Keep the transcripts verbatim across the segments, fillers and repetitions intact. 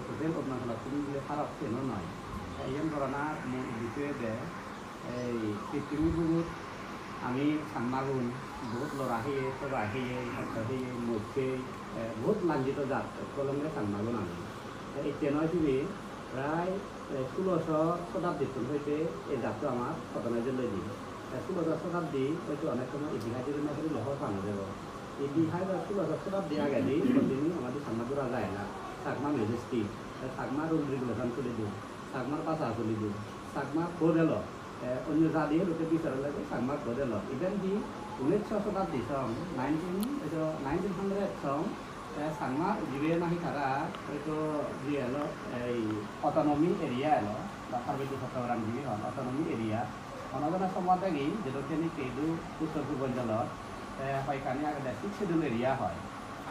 Total Arunachalottun bile parok siyen o noi. Te iyen gorana mul uddesho ede, ei pittimi bugut ami Changmagun bohut lora heye, soga heye, hosto heye, mojje, eh, bohut lanjito jat olonge Changmagun ami. Te ecche noi sibe prai, eh, suloso sotabdittun hoite ei jatto amar hodona jelloi di. Te suloso sotabdi hoito onek somoy itihas juri no porile hobor pa no jebo. Itihas ar suloso sotabdi agedi continue amadio Changma dora jai na. Chakma majesty, te Chakma rule regulation tuli don, Chakmar bhasha tuli don, Chakma code elo, te onyo jadi hodokke bichar ole Chakma code elo. Even hi unesso sotabdi song, nineteen, hoito nineteen hundred song, te Changma jibe nahi tara hoito jiye elo, ei autonomy area elo, ba Parbottiyo Chottogram jibe hon autonomy area, hono jone somodegi jedokke nahi idu uttor purbanchal, te hoyekkani agede Sixth Schedule area hoi.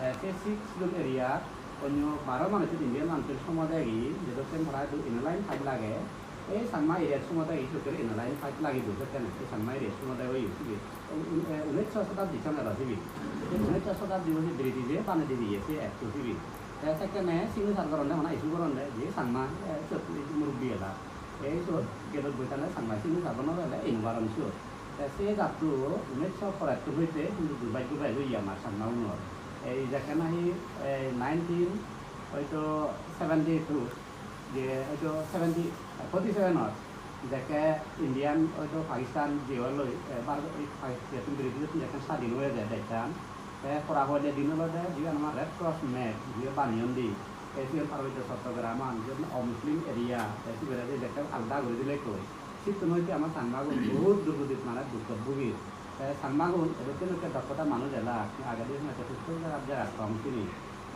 Te se Sixth Schedule area onyo baro manuchun, Indian manuchun somodegi jedokken tara idu Inner Line Five lage, ei Changma area somodegi dokke Inner Line Five lagibo sekkene, ei Changma area somodegi oye sibe. Un-, un-, eh, unesso sotabdi song elo sibe. Ei unesso sotabdi oye British-e banei diye se act-to sibe. Te sekkene signature goronde, mane issue goronde je Changma, eh, sot murubbi ela. Ei sot gedot boi tane Changma signature goronde, elo ino baron sot. Te se jatto unesso porettun hoite hintu durbaggo bej oye amar Changma unor. Ei jekke nahi, ei nineteen hoito seventy two, je hoito seventy, forty seven ot jekke Indian hoito Pakistan je oi loi, eh, Bharat, ei Pakistan, British jekke sadin oye je dejchan, te pora hoide din olode jiyan amar Red Cross map jiye baneyon di, te siyen Parbottiyo Chottogram an, jiyen Muslim area, te sibere je jekke alada guri dile ekkoi. Sittun hoite ama Changmagun bohut durgudit mane dukkot bhugir. Te Changmagun edokke dokke dokkota manuj elak, agedi hingette susto jagat jagat kong sini.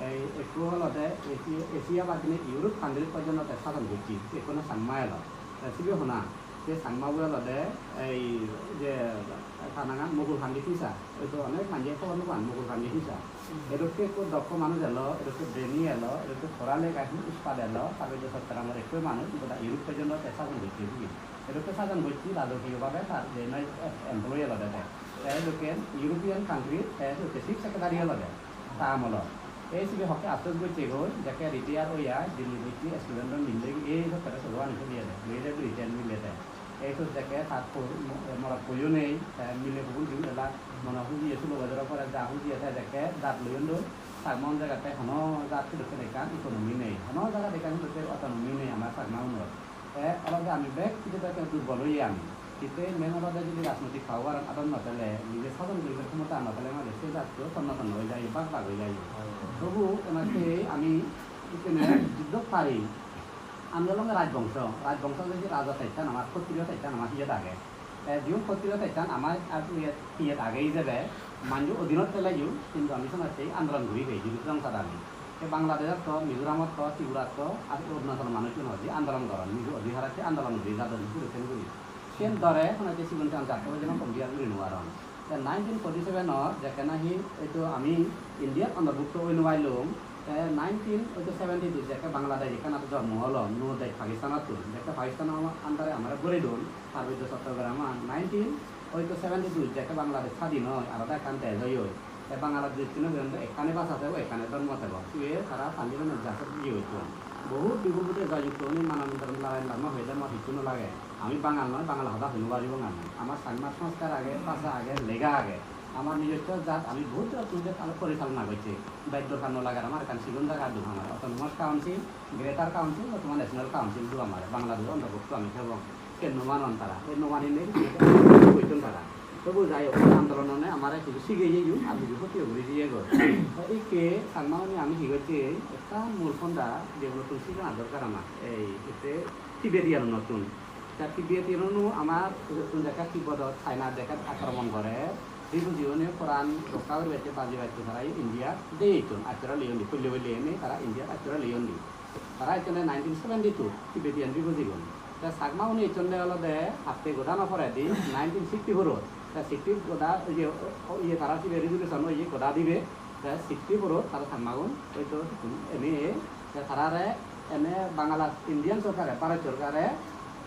Ei ekku olode Asia, Asia bad dinei Europe country porjonto te sason gocche, ekkune Changma elo. Te sibe hona, se Changmagun olode ei je ta nangan Mukul Kandi Tisha, oito onek manje hobor no pan Mukul Kandi Tisha. Edokke ekku dokko manuj elo, edokke brainy elo, edokke pora lega hi uspat elo, Parbottiyo Chottogram or ekku manuj, goda Europe porjonto te sason gocche sibe. Edokke sason gocche rajokiyo bhabe tar je noi employee olode te. Te edokke European country, te edokke chief secretary olode ta amolot. Te sibe hokke afsos gocche goi, jekke retire oye ai, Delhi boitte student-o mile ei sokkore sogo ani sobi ede, mile Britain mile te. Ei sot jekke tar po-, mo-, morot poyo nei, te mile pogun diun elak, mone hujiye sulo bojoro pore ja hujiye te jekke jat loyon doi, tar mon jagat te hono jat sedokken ekkan economy nei, hono jagat ekkan sedokken autonomy nei amar Chakma unor. Te olode ami bek pijedi ekka durbol oye ami. Hitte main olode jodi rajnoitik power an adon no thele, nije sason guribar khomota an no thele mane se jatto tonno tonno oi jai, bhag bhag oi jai. Tobu ena se ami ikkene jiddok pari, ami olonge rajbongso, rajbongso je raja side-tan amar, khottriyo side-tan amar iyot age. Te jiun khottriyo side-tan amar ar iyot, iyot age ijebe, manjo odinot theleyo, hintu ami senotte andolon guri pei, jidu song sadami. Te Bangladeshot to, Mizoramot to, Tripurat to, ar Arunachal manuchun hoide andolon goron, nijo odhikaratte andolon guri jadon, guri sen guri. Sen dore, hono te sigon sigon jatto jeno compare guri no paron. Te nineteen forty seven ot jekke nahi eto ami Indiat ontorbhukto oi no pailung, te nineteen oito seventy two jekke Bangladesh ekkan aro jonmo olo, nuo dej Pakistanottun, jekke Pakistano under-e amare bhori don, Parbottiyo Chottogram an, nineteen oito seventy two jekke Bangladesh sadin oi, alada ekkan dej oi oi. Te Bangladeshino hoyonde ekkani bhasha thebo, ekkani dhormo thebo. Sibe tara Punjab-ot jase iye gotton. Bohut bibol bute joyjukto, uni Manan Daran Lama hoide mor hissu no lage. Ami Bangal noi, Bangal hoda hoi no paribong ami. Amar Changma sanskar age, bhasha age, lega age. Amar nijosso jat ami bohut jat tuli porisalona gocche. Bej dorkar no lager, amar ekkan sigon jaga dun amar. Autonomous Council, Greater Council, ba toma National Council dun amar. Bangladesh ontorbhukto ami thebong. Siyen no manon tara. Ei no maninei gotton tara. Tobu jai hok, ei andolonone amare hissu sigeye yo, ar hissu hotiyo guri diye goi. Te ikke Changmaune ami hi gocche, ekkan mul phonda developping sigana dorkar amar. Ei hitte Tibetan-unottun. Te Tibetan-uno amar iyottun jekke Tibet-ot China jekke akromon gore, refugee-une poran rokka guribatte, bajibatte tara India-t jeyegoi, aschoro loyondi, polle polle enei tara India-t aschoro loyondi. Tara ecchonde nineteen seventy two, Tibetan refugee-gun. Te Chakma-une ecchonde olode hatte goda no poredi nineteen sixty four-ot. Te sixty goda, iye, o, iye tara sibe resolution oye goda dibe. Te sixty four-ot tara Chakma-gun oito ene, te tarare ene Bangla Indian sorkare, Bharat sorkare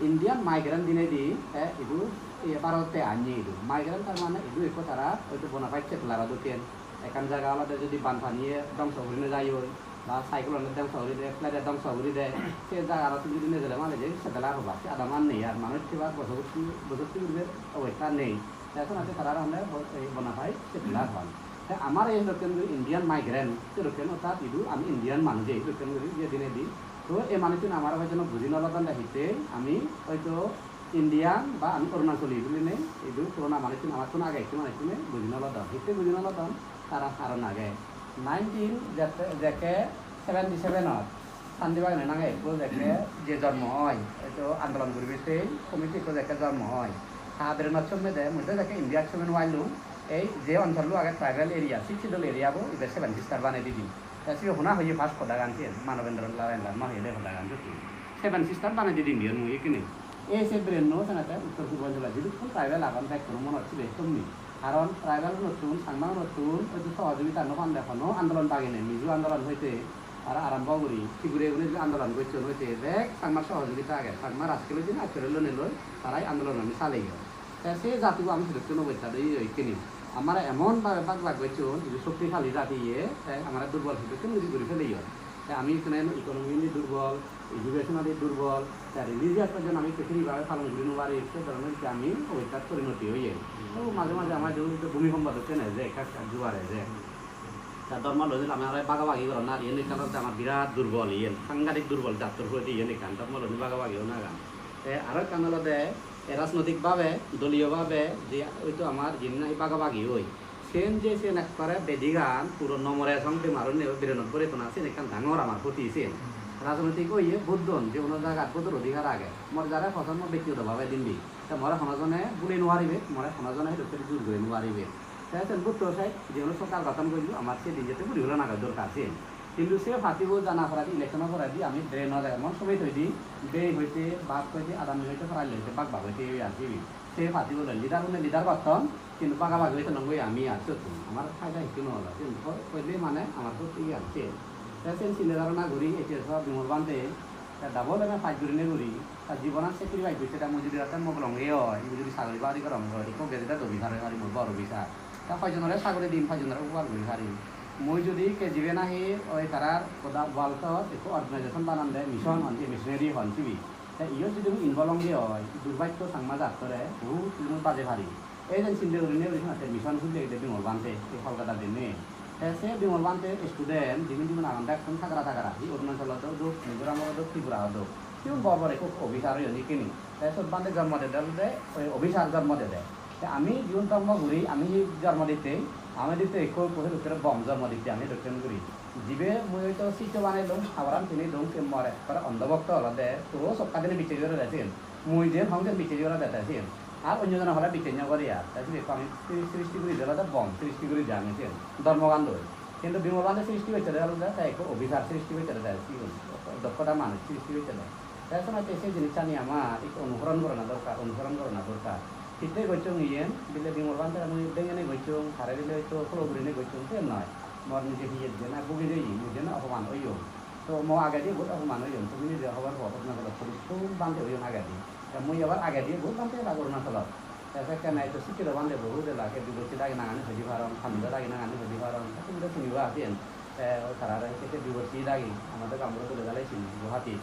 Indian migrant dinei di, te idu, iye, Bharotte anye idu. Migrant tar mane idu ekko tara oito bona fide settler dokken. Ekkan jaga olode jodi banpaniye dhongso guri no jai oi, Ba cyclone-e dhongso guri de, flood-e dhongso guri de, se jaga aro tumi judi nejele mane je settler hoba, se adaman nei ar manuj thebar bosobotti, bosotti guribar obosta nei. Te senotte tarare honne bo-, ei bona fide settler hon. Te amar ei dokken guri Indian migrant, se dokken orthat idu ami Indian manuj ei dokken guri je dinedi. To ei manuchchune amare hoytono buji no lodon de hittey, ami hoyto Indian ba ami Arunachali bilinei idu purona manuchchune amattun age ekku manuchchune buji no lodon. Hittey buji no lodon, tara karon age. Nineteen jette-, jekke seventy-seven-ot Shanti Bagan nange ekko jekke je jormo oi, hoyto andolon guribattey committee ekko jekke jormo oi. Ta brain-ot sommede, mui do jekke India-t somen wailung, ei je onchollo age tribal area, Sixth Schedule area bo ibe Seven Sister banei didin. Te sibe hona hoye first hodagan siyen, Manavendra Lal England ma hoyede hodagan sotto. Seven Sister banei didin diyon mui ekkene. Ei se brain-o senette uttor purbanchalo jidukkun tribal agon bekkuno monot sibe sommi. Karon tribal-unottun, Changma-unottun hoyto sohojogita no pande hono andolon baginei, Mizo andolon hoite tara arambo guri, Tripura-gune je andolon gocchon hoite bek Changmar sohojogita age. Changma rajkelo din acchore lonei loi tarai andolonani saleyon. Te se jatibo ami sedokken obosta de iye ikkini. Amare emon bhabe bhag bhag gocchon, idu shoktisali jati iye, te amare durbol sedokken guri guri peleyon. Te ami ekkene economy indi durbol, education adi durbol, te religious jon ami kechi bhabe palon guri no pari, se dhoronor ekkan ami obosthat porinoti oye. To maje maje amar je bhumikompo dokken eje, ekka ekka juar eje. Te dhormo loi amare bhagabhagi goronna, iyen ekkan olode amar birat durbol, iyen sangadik durbol, jattor puredi iyen ekkan dhormo loi bhagabhagi onagan. Te aro ekkan olode e rajnoitik bhabe, doliyo bhabe je hoito amar jin nahi bhagabhagi oi, sen je sen ekkore bedigan puro no more song bemar onne brainot bore tona, sen ekkan dangor amar hoti sen. Rajnoitik oye vote don, je hono jagat vote-or odhikar age. Mor jare poson mo bektigoto bhabe dim di. Te more hono jone bhuli no paribe, more hono jone hedokke jur guri no paribe. Te sen butto sai, je hono sorkar goton gorillo, amar se din jete guri hulana dorkar sen. Hintu se party bo jana poredi, election o poredi ami drain ot emon somoi thoi di, bei hoite, bap hoite, adammi hoite, paralli hoite, bak bak hoite oi ar sibe. Se party bo leader une leader gotton, hintu baga bagi hoite nw goi ami ar siyottun. Amar faida hissu nw olo. Sen ho-, hoile mane amar sot iye ar sen. Te sen sinde dharona guri, H S o Bimal Bhante, te double M A pass gurinei guri, ta jibonan sacrifice gocche, ta mui judi aro te Mog longe oi, mui judi sagori bagori gorong oi, ekko gazetted officer oi parim, mui bor officer. Ta hoijonore sagori dim, hoijonore upokar guri parim. Mui judi K G B nahi oi tarar goda world-ot ekko organization banan de, mission hon, je missionary hon sibe. Te iyot judi mui involve onge oi, durbhagyo Changma jattore, bohut mui baje parim. Ei jen sinde gurinei guri senotte mission hulle gide Bimal Bhante, ei Kolkata dinei. Te se Bimal Bhante student, jigun jigun agon, bekkun tagra tagra, hi Arunachalot o dok, Mizoramot o dok, Tripura o dok. Sigun bor bor ekko officer oyon ikkini. Te sot Bhante jormo dede olode, oi officer jormo dede. Te ami jigun dhormo guri, ami hi jormo ditte, ami ditte ekko ekko se dokke bom jormo ditte ami dokken guri. Jibe mui hoito sitto banelung, haboran pini dong, se mor ekkore ondho bhokto olode, puro sokka dinei bicchej gorede siyen. Mui jen hong sen bicchej gorede te siyen. Ar onyo jone hole bicchej nw gore ar. Te sibe ekko ami sri-, srishti guri de olode bom, srishti guri de ami siyen. Dhormogan doi. Hintu Bimal Bhante srishti gocchede olode te ekko officer srishti gocchede te sigun. Dokkota manuj srishti gocchede. Te senotte se jinissani amar ekko onusoron gorana dorkar, onusoron gorana dorkar. Hittey gocchong iyen, bile Bimal Bhante mui dengene gocchong, tare bile hoito follow gurinei gocchong, siyen noi. Mor nije hiye jena bugi jeye, mui jena opoman oyong. To mo agedi bohut opoman oyong, tumi nije hobor po, Arunachalot poristom bhante oyon agedi. Te mui abar agedi bohut bhante elak Arunachalot. Te sekkene hoito sikkito bhante bohut elak, A B Borsi dagi nangani hoi di parong, Pannada dagi nangani hoi di parong, te tumi do siniba siyen. Te tarare sekke divorce dagi, amade Gaonbura dole dale sini, Guwahati.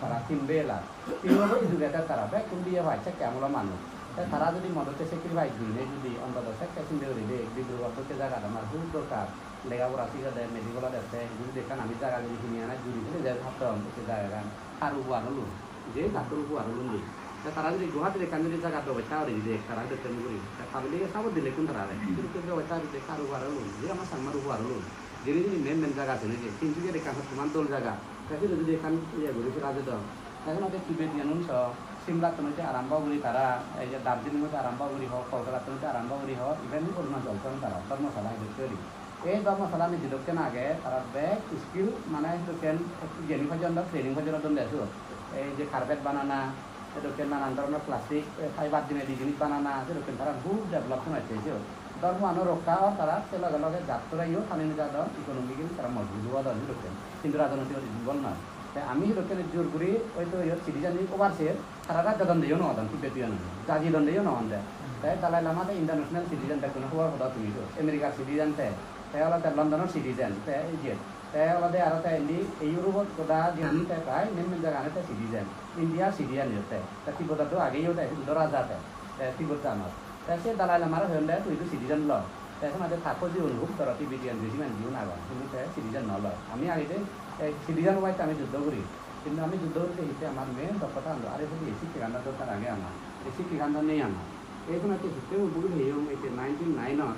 Tara tin bela. Tino bo educated tara, bekkun B A pass, sekke amolo manuj. Te tara jodi modotte sacrifice gurinei jodi ontoto sekke sinde guri de, Dibrugarh dokke jagat amar hub dorkar. Lega pora sigede, medical-ot ette, jodi ekkan ami jaga jodi hini ana juri fele jai patton, se jagagan. Har ubo aro lo. Je jattor ubo aro lo. Te tara jodi Guwahati ekkan jodi jaga bebosta guri dide, tara dokken guri. Te public-e support dilekkun tarare. Sedokke bebosta guri de, har ubo aro lo. Je ama Changmar ubo aro lo. Jeni jeni main main jaga seni je, Tinsukiat ekkan hottoman dol jaga. Te siyot jodi ekkan iye guri sora jadon. Te senotte Tibetian un so, Simlattun hoite arambo guri tara, ei je Darjeeling hoite arambo guri ho, Kolkatattun hoite arambo guri ho, even Arunachal son tara, Dharmasala hoite guri. Ei Dharmasala ni jidokken age, tara bek skill mane dokken geni pojjonto, training pojjonto don de siyot. Ei je carpet banana, sedokken nanan dhoronor plastic, eh, fiber dinedi jinis banana, sedokken tara hub develop somotte siyot. Dhormoano rokka or tara, se loge loge jattoreyo tani nejadon, economically tara mojbut odon sedokken. Hintu rajonoitik odi durbol noi. Te ami sedokken jur guri, oito iyot citizen obar ser, tarara jadon deyo no odon, Tibetian. Jaji don deyo no onde. Te Dalai Lama te international citizen, bekkune hobor podo tumi do. Americar citizen te, te olode Londonor citizen, te ei je Te olode aro te indi ei Europe-ot goda jiyani te prai main main jagani te citizen, India citizen yo te. Te Tibet-ot do ageyo te, Hindu raja te, te Tibet-anot. Te se Dalai Lama-re hoyonde tui do citizen lo. Te senotte ta khojigun hub doro Tibetan regime-an jigun agon, hintu te citizen no loi. Ami agede, eh, citizen obatte ami juddo guri. Hintu ami juddo guride hitte amar main dokkota ando are hudi ei sikkegan do dorkar age amar. Ei sikkegan do nei amar. Ei senotte hitte mui bhul heyong, ei je nineteen nine-ot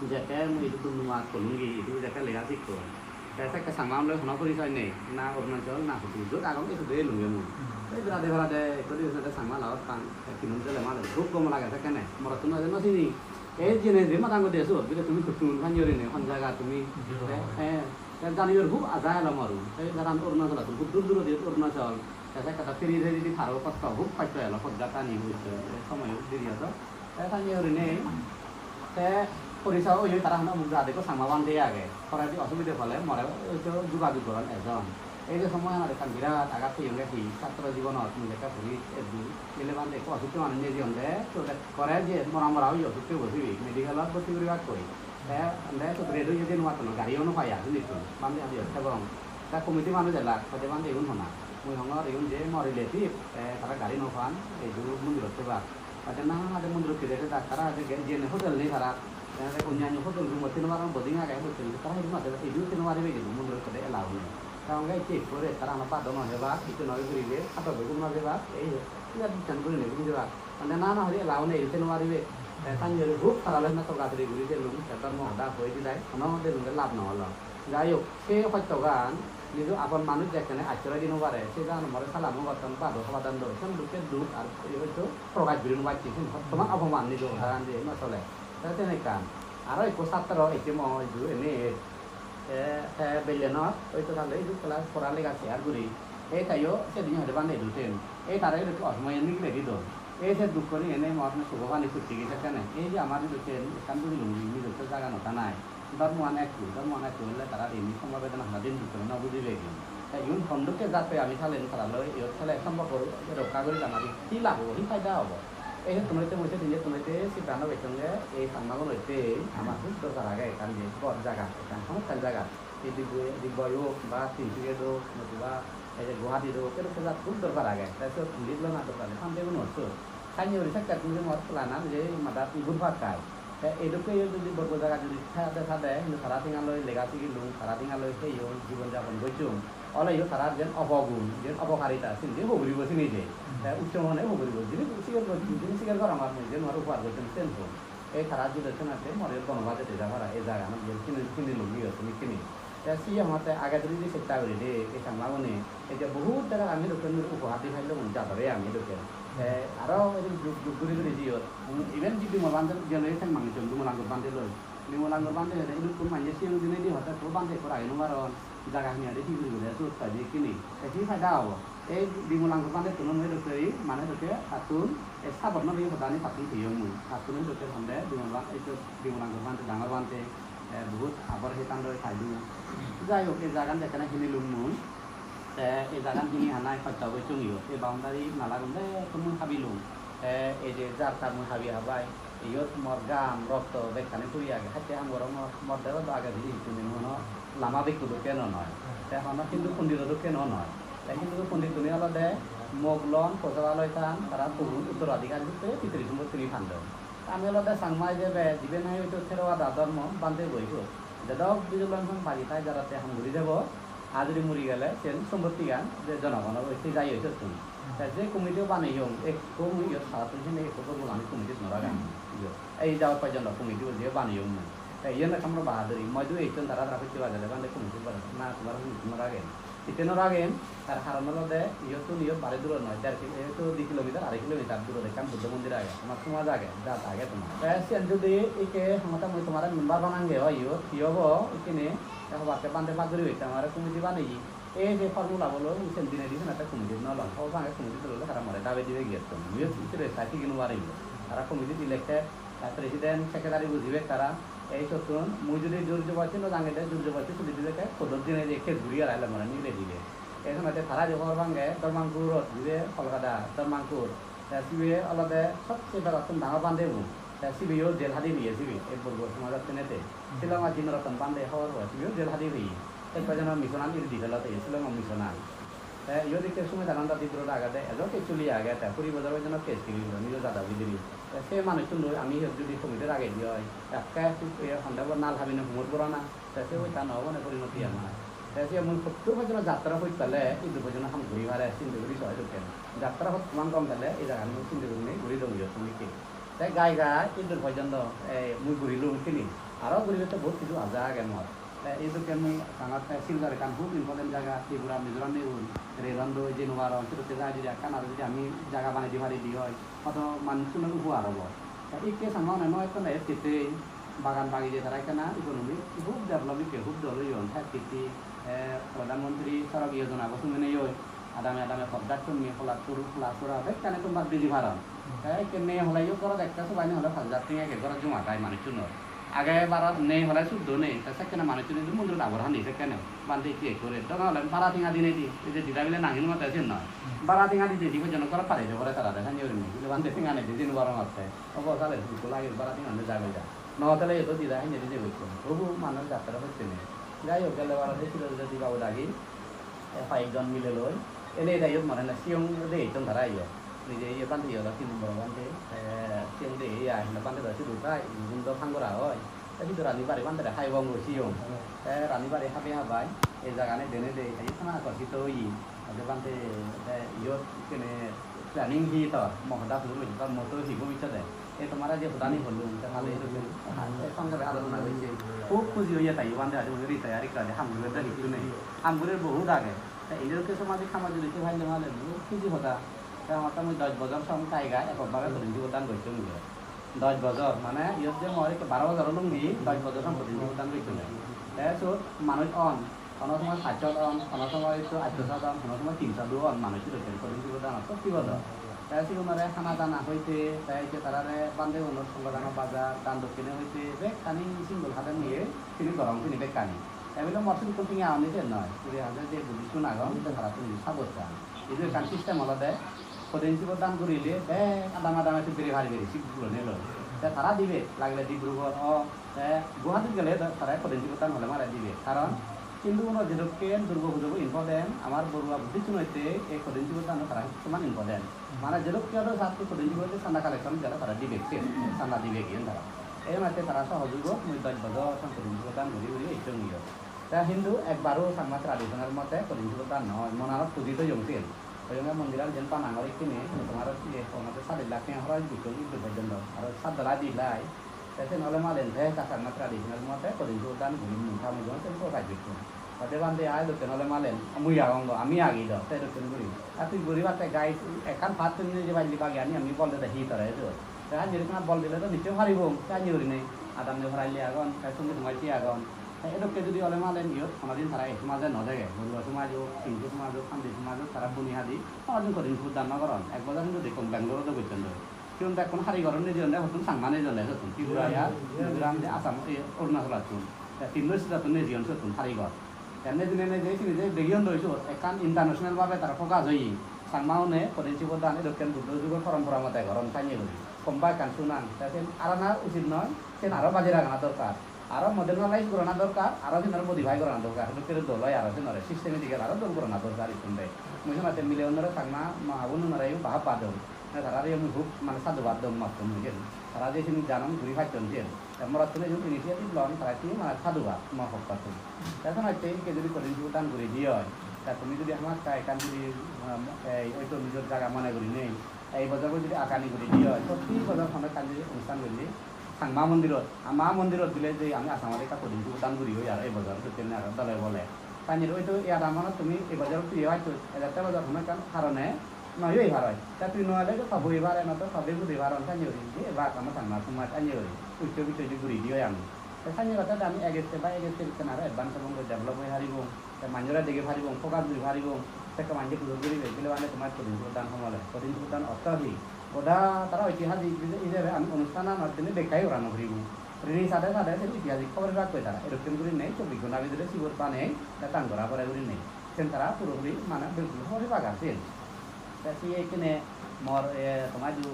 jekke mui idu Dunduma Kolungi, idu jekke lega sikkong. Te sekke Changma-un loi hono porisoy nei, na Arunachal, na hudu, jot agon, ei hudu elunge mui. Ei berade berade ekko dibe sade Changma lagot pang, te tinun dele male, hub gom lage sekkene. Morottun hoide no sini. Ei jene je madango de sot, bile tumi huttun, hon jori nei, hon jaga tumi. Te, eh, te janibar hub aja elo moru. Te jagan Arunachal, hub dur dur odi Arunachal. Te sekke ta feri feri di paro kosto, hub kosto elo, hojjat ani hub somoy hub diri odo. Te sanye gurinei, te porisa oye tara hana muk jade ekko Changma bhante age. Poredi osubide pole more oito jugajug goron ejon. Ei je somoyanot ekkan birat agat peyonge hi satro jibonot mui ekka puri eddu. Mile bhante ekko osutte manuj nejeyon de, to de kore je mora mora oye osutte bo sibe. Medical-ot bhotti guribakkoi. Te ande to ret oye de numattono gari-o no pai ar sinittun. Bhante hadi hotte bong. Te committee manuj elak, hoide bhante igun hona. Mui hongor igun je mor relative, te tara gari no pan, ei duru mondirot thebak. Hoide na, hoide mondirot pide se dak, tara hoide ge-, jiyeni hotel nei tara. Te hoide onyanyo hotel room-ot thei no parong, boarding age hotel, tara hoide made idu thei no paribe hintu mondirot hoide allow nei. Te honge ecche ekko re, tara hana bado no hebak, hissu no guribe, hador guri no jebak, ei he, iyan ekkan gurinei guri jebak. Hoide na, na, hoide allow nei, idu thei no paribe. Te sanjore hub tara loi na torka turi guri selung, te dhormo hoda hoi dilai, hono hoide lab no olo. Jai hok, se hostogan nijo apon manuj jekkene acchoroi di no pare, se jagano more salamo gotton, bado hobadan doi, sen dokke duk ar ei hoito prokash guri no pacche, sen hottoman opoman nijo hodagan je no sole. Te ten ekkan, aro ekko satro ecche mo idu ene, te, te bellenot, hoito tale idu class pora lega share guri, ei tayo sedin hoide bhante idu ten, ei tare idu osmoye nigile di don, ei se dukkoni ene mo sugo pani putti gi sekkene, ei je amar idu ten ekkan dugilung nijo jaga no tanai. Dhormoan ekku, dhormoan ekku hole tara rini somobedona hono din dokke no bujibegi. Te igun hon dokke jatte ami salen tara loi iyot sale sompokko rokka guri jana hi labo, hi faida obo? Ei hettun hoite mui se dinei tun hoite siddhanto gocchonge ei Changmagun hoite amar hub dorkar age ekkan je ghor jaga, ekkan hamakkai jaga. Ei Digboi, Digboi ok ba Tinsukiat ok, notuba ei je Guwahati ok, edokke jat hub dorkar age. Te siyot indi lona dorkar age, bhantegun siyot. Sanye guri sekke tumi mor plan an je madat ghur pakkai. Te edokke yo jodi bor bor jaga jodi thade thade, hintu tara tinga loi lega sigilung, tara tinga loi heyon, jibon japon gocchon. Ole yo tara jen obogun, jen obokarita, sindi hoguribo sini je. Te uccho mone hoguribo, jini sigar gor, jini sigar gor amar mui, jen mor upokar gocchon sen hon. Ei tara judi senotte mor iyot bono baje de ja para, ei jaganot jen kini, kinilung yo tumi kini. Te siye hongotte age duri di chesta guri de, ei Changmagune. Ei je bohut jagat ami dokken guri upohar di pailung, jadore ami dokken. Te aro ejin jug jug guri guri jiyot. Iben je Bimal bhante jiyot loi theng mangichon, Bimal Angkur bhante loi. Bimal Angkur bhante hoide idukkun manje siyong dinei di hotte ekko bhante ekko ragei no paron. Jaga hini hoide hi guri guri sot pai di ekkini. Te hi faida obo? Ei Bimal Angkur bhante tun mui dokke mane dokke tattun ei sabot no peye hodani tattun peyong mui. Tattun dokke honde Bimal bha-, ei Bimal Angkur bhante, dangor bhante, eh, bohut habor hetan roi paidu. Jai hok, ei jagan jekkene hinilung mui. Te ei jagan hini hanai hosto gocchung iyot. Ei boundary nalagun bekkunun habilung. Te ei je jar tar mui habi habai, iyot mor gam, rokto bekkani puri age. Hatte ham gorongor, mor dego do age bili hittun mui hono lama bikku dokke no noi. Te hono Hindu pondito dokke no noi. Te Hindu pondittune olode mok lon, posa loi tan, tara purun uttoradhikari sutre pitri sompottini pandon. Ami olode Changma ijebe, jibe nahi hoito Theravada dhormo bhante bo idu. Jedok bijolon hon bagi thai jaratte ham guri debo, ar judi muri gele sen sompottigan je jonogono oi se jai oi sottun. Te je committee baneyong, ekko mui iyot sarattun hene ekko formula ami committee no ragem. Iyot. Ei jabot porjonto committee bo je baneyong mui. Te iyen ekkan moro bahaduri. Moidu ejjon tara tara hotte bajele bhante committee bajele. Na, tomar committee no ragem. Hitte no ragem, tar karon olode iyottun iyot bari durot noi, der ki-, ei to di kilometer, arei kilometer durot ekkan Buddho mondir age, tomar somaj age, jat age tomar. Te siyen judi ikke hongotte mui tomare member banange oi iyot, hi obo ikkine, te hobakke bhante bak guri hotte amare committee baneye. Ei je formula bo loi, mui siyen dinedi senotte committee no lom, hobor pange committee dole tara more dabe dibe giyottun. Muiyo sire sai sigi no parim. Tara committee elected, ta president, secretary bujibek tara. Ei sottun mui judi jur jobosti no jangede, jur jobosti tuli dibekke court-ot dinei je case guri arai lomore nigile dibe. Ei somotte tara je hobor pange Dormangkurot jibe Kolkata, Dormangkur. Te sibe olode sobse begottun dangor bhante bo. Te sibeyo jel hadi peye sibe, ei Borgo somajot tenete. Silongot Jino Ratan bhante hobor poi, sibeyo jel hadi peye. Ekko jeno mission an iri di pelo, te Shillong o mission an. Te iyot ikke Sumedananda Dibroda agede, ejo case choli age, te kuri bojor pojjonto case giri guri nijo jada bidire. Te se manuchchun loi ami iyot judi committee ragei di oi, ekke honde bo nal habine humot borana, te se oita no obo ne porinoti ama. Te se mui hottur bojjono jatra hoj pele, idu bojjono ham guri pare, sinde guri so edokken. Jatra hottoman gom pele, ei jagan mui sinde gurinei guri dong iyot tumi ikke. Te gai gai idu bojjono, eh, mui gurilung ikkini. Aro guribatte bohut hissu aja age mor. Te ei dokke mui sangat, eh, Silchar ekkan hub important jaga, Tripura, Mizoram neun, rail-an doi jei no paron, sedokke jai judi ekkan aro judi ami jaga banei di pari di oi, hodo manuchunor upogar obo. Te ikke Changma une no ekkon ret hittey bagan bagije tara ekkana economy hub develop ikke, hub dol oyon, te hittey, eh, Pradhan Mantri Sadak Yojana bo suminei oi. Adame adame pot gaj tumi, hola turu, hola sora, bekkani tumbar biji paron. Te ekkene hola yo gorot ekka sobai ni hole pach hajar tenga ekko gorot joma thai manuchunor. Age barot nei hole suddo nei, te sekkene manuchun idu mundurot abor hani sekkene. Bhante ikki ekko re, doga hole bara tenga dinei di, ei je dida bile nangin mote sen noi. Bara tenga dinei di, hoijono gorot pare de pore tara de, sanye gurinei. Bile bhante tenga nei de, jeni borongotte. Obo sale suddo lage, bara tenga nei jabe ja. No tele eto dida henne dide gochchon. Tobu manuj jattere hochche nei. Jai hok, gelle barot ei Sirojodi babu dagi, eh, hoyekjon mile loi. Ele eda iyot mane na siyong de echon tara iyot. Nije iye bhante iyot tin nombor bhante. Eh, siyong de iya, hintu bhante do sidu thai, igun do phangora oi. Te sidu rani bari bhante re hai bongo siyong. Te rani bari habe habai, ei jagani dene de, ei thana akorsito oye. Ode bhante, te iyot kene planning hi tor? Mo hoda puro hoide tor, mo to hi bobissote? Ei tomare je hodani hollung, te tale idu, te songkhepe alochona gochche. Hub huji oye tai bhante, aji mui retire ekka de, ham guribar de hissu nei. Ham guribar bohut age. Te indi dokke samajik ham judi se palle male bohut huji hoda. Te amatte mui dosh bojor song gai gai ekok bhabe Kodin Cibor Dan gocchong mui. Dosh bojor, mane iyot je mor ekko baro bojor olungi, dosh bojor song Kodin Cibor Dan gocchong. Te sot manuj on, hono somoy pachsot on, hono somoy to attorsot on, hono somoy tinsot on manuj sidokken Kodin Cibor Danot, sotti bojor. Te sigunore hana dana hoite, te ecche tarare bhantegunor songho dano bajar, dan dokkine hoite, bekkani single hade niye sini gorong sini bekkani. Ebile mor sidukkun tenga agon ni siyen noi, guri age je Buddhist-un agon, te tarattun support pan. Idu ekkan system olode, Kodin Cibor Dan gurile bek adame adame tui bere paribe, sik gurine loi. Te tara dibe, lagile Dibrugarh o, te Guwahatit gele do tara Kodin Cibor Dan hole mare dibe. Karon Hindu-uno jedokken Durga Pujo bo important, amar Borua Buddhist-un hoite ei Kodin Cibor Dan tara hissu man important. Mane jedokke odo sattu Kodin Cibor Dan chanda collection gele tara dibe, se chanda dibe giyen tara. Ei mane tara sohojugot mui dosh bojor song Kodin Cibor Dan guri guri ecchong iyo. Te hintu ekbaro Changma traditional mote Kodin Cibor Dan noi, monanot puji toyong siyen. Hoyonge mondiran jen banangor ikkine, tomar iye, tomar sat lakh tenga horoj gocchon iddur porjonto. Aro sat dalai di lai. Te sen ole malen te ekka Changma traditional mote Kodin Cibor Dan guri mui ta mujungot sen prakash gocchon. Te bhante ai dokken ole malen, mui agong do, ami agi do, te dokken guri. Ar tui guribatte guys, ekkan part tumi nije bajli bagi ani ami bol dede hi tore ejo. Te anjiri tana bol dile do nichoi paribong, te anjiri gurinei. Adam de horaille agon, te songge somajje agon. Te edokke judi ole malen iyot honodin tara ei somaje no dege, Borua somaj ok, Singhu somaj ok, Kandi somaj ok, tara buni hadi honodin Kodin Cibor Dan no goron. Ek bojor hintu dekkong Bangalore-ot o gocchon doi. Sigun bekkun harigor nejeyon de, hottun Changma nejeyon de, sottun Tripura ya, Mizoram de, Assam, ei Arunachal-ottun. Te tinno state-ottun nejeyon sottun harigor. Te nejine neje sini je degiyon doi sot, ekkan international bhabe tara focus oye. Changma-une Kodin Cibor Dan edokken Buddho jugo porompora mote goron sanye guri. Homba ekkan sunang, te sen arana usit noi, sen aro baji ragana dorkar. Aro modernize gorana dorkar, aro sinore modify gorana dorkar, sedokke dol oi aro sinore systematical aro dol gorana dorkar ittun de. Mui senotte mileunore, Changma ma-bonunoreyo bahap padong. Te tarareyo mui hub mane sadhubad dong mottun mui siyen. Tara je sini janon guri pacchon siyen. Te morottune judi initiative lon, tara sini mane sadhubad mo pokkottun. Te senotte ikke judi Kodin Cibor Dan guri di oi, te tumi judi hamakkai ekkan judi, um, ei oito nijor jaga mone gurinei, ei bojor judi akani guri di oi, protti bojor hono ekkan judi onusthan gurile, Changma mondirot, ama mondirot bile je ami Assamot ekka Kodin Cibor Dan guri oi aro ei bojor dokken aro dole bole. Tani oi to ei adamanot tumi ei bojor tui oi to, ejatte bojor hono ekkan harone noi oi paroi. Ta tui no ole to sob oi pare, no to sobe budi paron, tani oi. Je ebak ama Changma somaj tani oi. Ucche ucche je guri di oi ami. Te tani otte ami ek step by ek step ekkan aro advance obong, develop oi paribong. Te manjore dege paribong, focus guri paribong, sekke manje pujor guribe, bile mane tomar Kodin Cibor Dan homole. Kodin Cibor Dan ortho hi? Goda tara oitihasik ije-, ijebe ami onusthananot dine bekkai gora no puribo. Rini sade sade sen oitihasik hobor pebakkoi tara. Edokken gurinei chobbish ghonta bidire sibor banei te dan gora pore gurinei. Sen tara purapuri mane bilkul hobor pebak ar sen. Te siye ekkene mor, eh, tomar idu,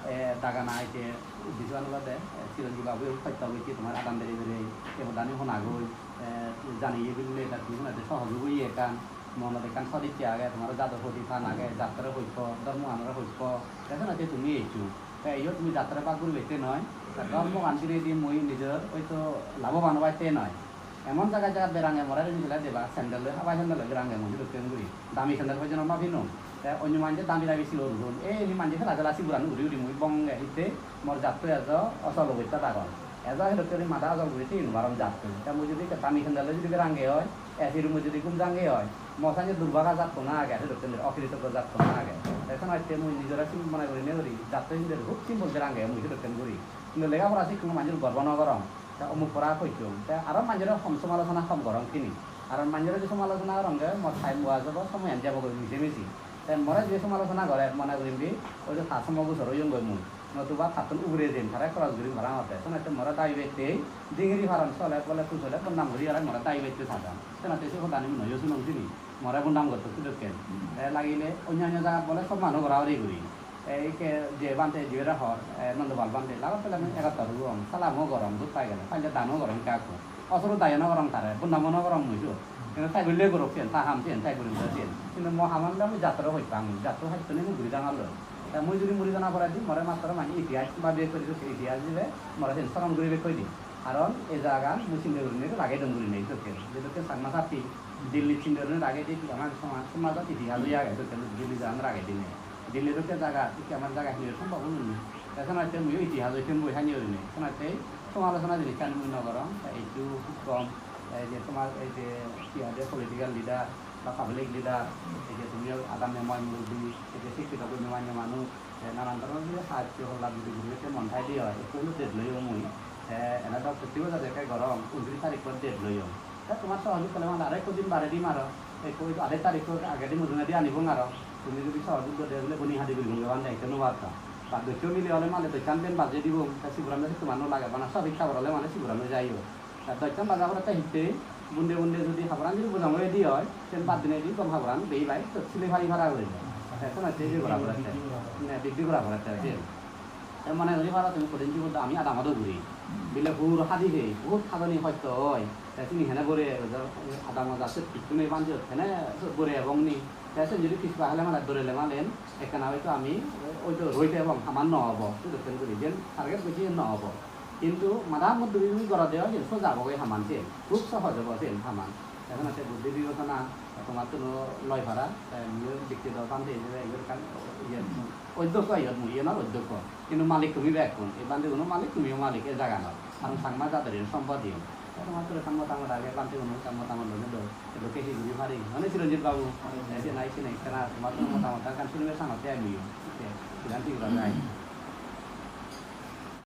eh, dagana ecche uddesho an olode, eh, Chiranjeev babu hosto gocche tomar adam bere bere, se hodani hona goi. Te janiye bile te tumi honde sohojog oye ekkan, monot ekkan sot icche age, tomar jado proti tan age, jattore hojpo, dhormoganore hojpo, te senotte tumi eccho. Te iyot mui jattore bak guribatte noi, te dhormogan dinedi mui nijor oito laboban obatte noi. Emon jagat jagat berange more rini sele deba, sandal loi, habai sandal loi berange mui sedokken guri. Dami sandal pojjonto ma pinong. Te onyo manje dami dami silor udon. Ei ni manje sela sela siguran uri uri mui bonge hitte mor jatto ejo osol obostat agon. Ejo sedokke guri mada ajol guri tiye no parong jatto. Te mui jodi ekka dami sandal loi jodi berange oi, A C room-ot jodi gum jange oi, mo sanye durbaga jatto na age, sedokken guri okritoggo jatto na age. Te senotte mui nijore sim-, mone gurine guri jatto sinde guri hub simple berange mui sedokken guri. Hintu lega pora sikkun manjor gorbo no gorong. Te omuk pora hoichung. Te aro manjore hom somalochona hom gorong sini. Aro manjore je somalochona gorongge, mo time waste obo, somoyan jabo goi mije miji. Te more je somalochona gore, mone gurim di, oi je ta somo gusor oyong goi mui. Notuba tattun ugure jem, tare cross gurim parang ote. Senotte more dabi bette, jingiri paron sole, bole tu sole, bodnam guri aro more dabi bette sadon. Senotte se hodani mui noyo sunong sini. More bodnam gotto sedokken. Te lagile onyo onyo jagat bole sob manuj gora gori guri. Te ikke je bhante jibere hor, eh, Nondopal bhante, lagot pele mui egattor gurong, salamo gorong, duk pai gele, paile dano gorong ekka ekku. Osoro dayo no gorong tare, bodnamo no gorong mui siyot. Hintu tai gurile gorok siyen, ta ham siyen, tai gurile siyen. Hintu mo haman ole mui jattor hoj pang, jattor hoj tuni mui guri jangalloi. Te mui judi muri jana pore di, more mattor mane itihas ba bek guri guri itihas dibe, more siyen soron guri bek guri di. Karon ei jagan mui sinde gurinei ragei dong gurinei dokken. Je dokken Changma Chakti, Delhi sinde gurinei ragei di, ama soma-, somajot itihas oi age dokken Delhi jagan ragei dinei. Delhi dokke jaga, ikke amar jaga hini sombhob oye ni. Te senotte mui itihas oi semboi hani gurinei. Senotte somalochona jinissan mui no gorong. Te ecchu hub kom, ei je tomar ei je hi hoide political leader ba public leader, ei je tumiyo adammo moy murubbi, ei je sikkito gunyo manyo manuj, te nanan dhoronor je sahajjo holla judi guribatte mon thai de oi, ekku hintu date loyong mui. Te ene do protti bojor jekke gorong, untris tarikkot date loyong. Te tomar sohojog ole mane aro ekko din baredi maro, ekko adhej tarikko agedi mujungedi anibong aro. Tumi judi sohojog gode bole boni hadi guribong bhante, ekko no barta. Ba dosso mile ole mane dossani ben bajei dibong, te sigoran do tomar no lage, bana sob ikka bor ole mane sigoran oi jai o. Te dossani baja pore te hittey, bunde bunde judi haboran judi bojong oi di oi, sen bad dinei di gom haboran bhei bhai, to sile pari para guri. Te senotte iye gora pore te. Ne, bikri gora pore te, siyen. Te mone guri paro tumi Kodin Cibor do ami adamot uguri. Bile huro hadi pei, bohut hadoni hosto oi. Te sini hene bore ebo, adamo jatte hissu nei bhante, hene bore ebong ni. Te sen judi pispa hele male dorele malen, ekkana hoito ami hoito roi pebong, haman no obo. Sedokken guri jen target gocche jen no obo. Hintu mada muddo guri goro de oi, jen soja obo goi haman siyen. Hub sohoj obo siyen haman. Te senotte buddhi bibesona tomattun o loi para, te mui dikti do bhante ijebe iyot ekkan iye, oddhokko iyot mui, iyenor oddhokko. Hintu malik tumi bekkun, ei bhanteguno malik, tumiyo malik ei jaganor. Karon Changma jador iyen sompodi. Te tomattun ekkan motamot age, bhanteguno ekkan motamot loi do. Edokke hi guri pari? Mane Chiranjit babu, ei je nai sini ekkana tomattun motamot ekkan sunibar sangotte ami. Te siyan hi gora jai?